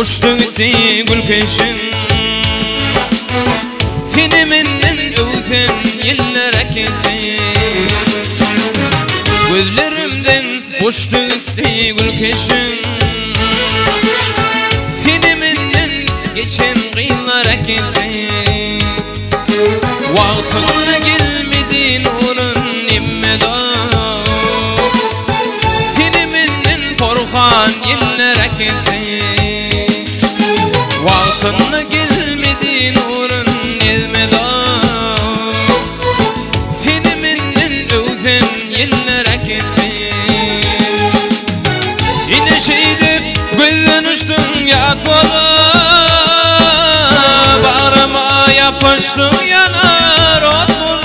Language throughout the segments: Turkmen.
Uçdy gitdi gülkeşiň. Seni menden öwsen ýeller äkitdi. Gözlerimden uçdy gitdi gülkeşiň. Seni menden geçen gyzlar äkitdi. Wagtynda gelmedi nurun emmede. Seni menden porhan ýeller äkitdi. Wagtynda gelmedi nurun ezmede. Seni menden öwsen ýeller äkitdi. Ine şeýdip gözden uçduň ýat bolup, Bagryma ýapyşdyň ýanar ot bolup.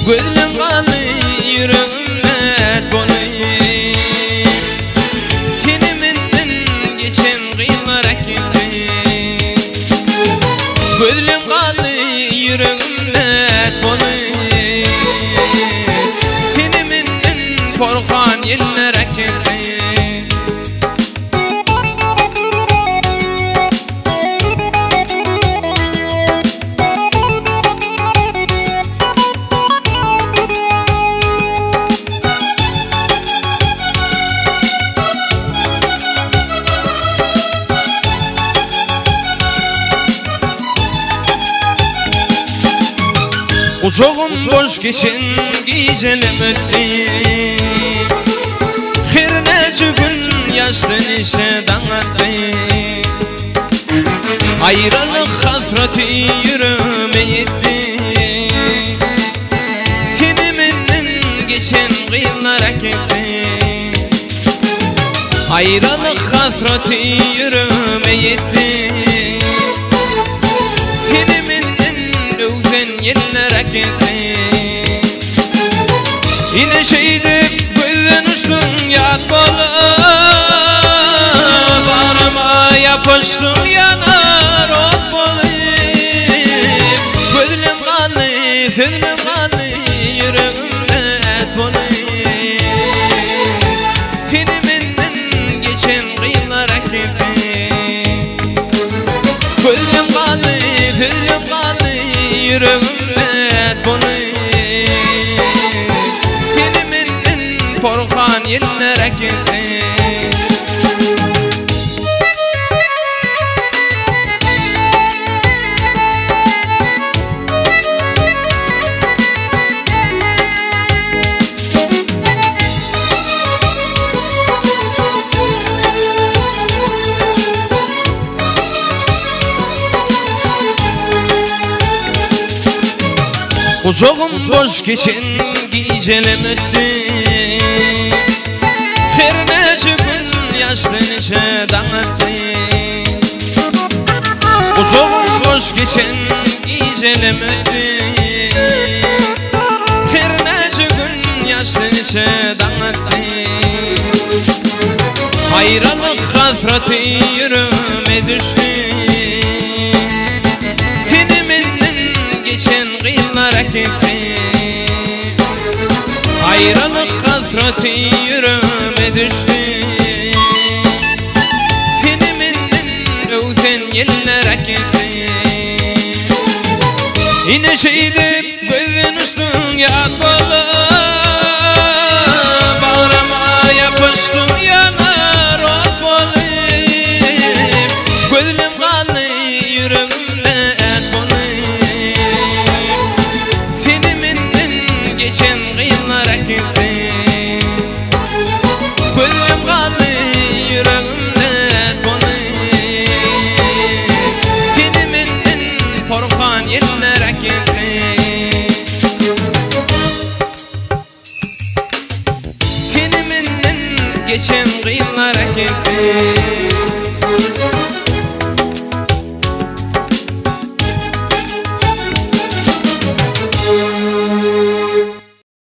Gözlem galdy ýüregimde bolup. Seni menden geçen gyzlar äkitdi. Gözlem galdy ýüregimde bolup. Seni menden porhan ýeller äkitdi. Gujagym boş geçen gijelem ötdi. Her näçe gün ýaşdy neşe daň atdy. Aýralyk hasraty ýüregime ýetdi. Seni menden geçen gyzlar äkitdi. Aýralyk hasraty ýüregime ýetdi. Seni menden öwsen ýeller äkitdi. Ine şeýdip gözden uçduň ýat bolup, Baryma ýapyşdyň ýanar ot bolup. Gözlem galdy, sözlem galdy ýüregimde ät bolup. Seni menden geçen gyzlar äkitdi. Gözlem galdy, sözlem galdy ýüregimde ät bolup. Seni menden porhan ýeller äkitdi. Gujagym boş geçen gijelem ötdi. Her näçe gün ýaşdy neçe daň atdy. Gujagym boş geçen gijelem ötdi. Her näçe gün ýaşdy neçe daň atdy. Aýralyk hasraty ýüregime düşdi. Seni menden geçen gyzlar äkitdi. Aýralyk hasraty ýüregime düşdi. Seni menden öwsen ýeller äkitdi. Ine şeýdip gözden uçduň ýat bolup, Bagryma ýapyşdyň ýanar ot bolup. Gözlem galdy ýüregimde ät bolup. Seni menden geçen gyzlar äkitdi. Gözlem galdy ýüregimde ät bolup. Seni menden porhan ýeller äkitdi. Seni menden geçen gyzlar äkitdi.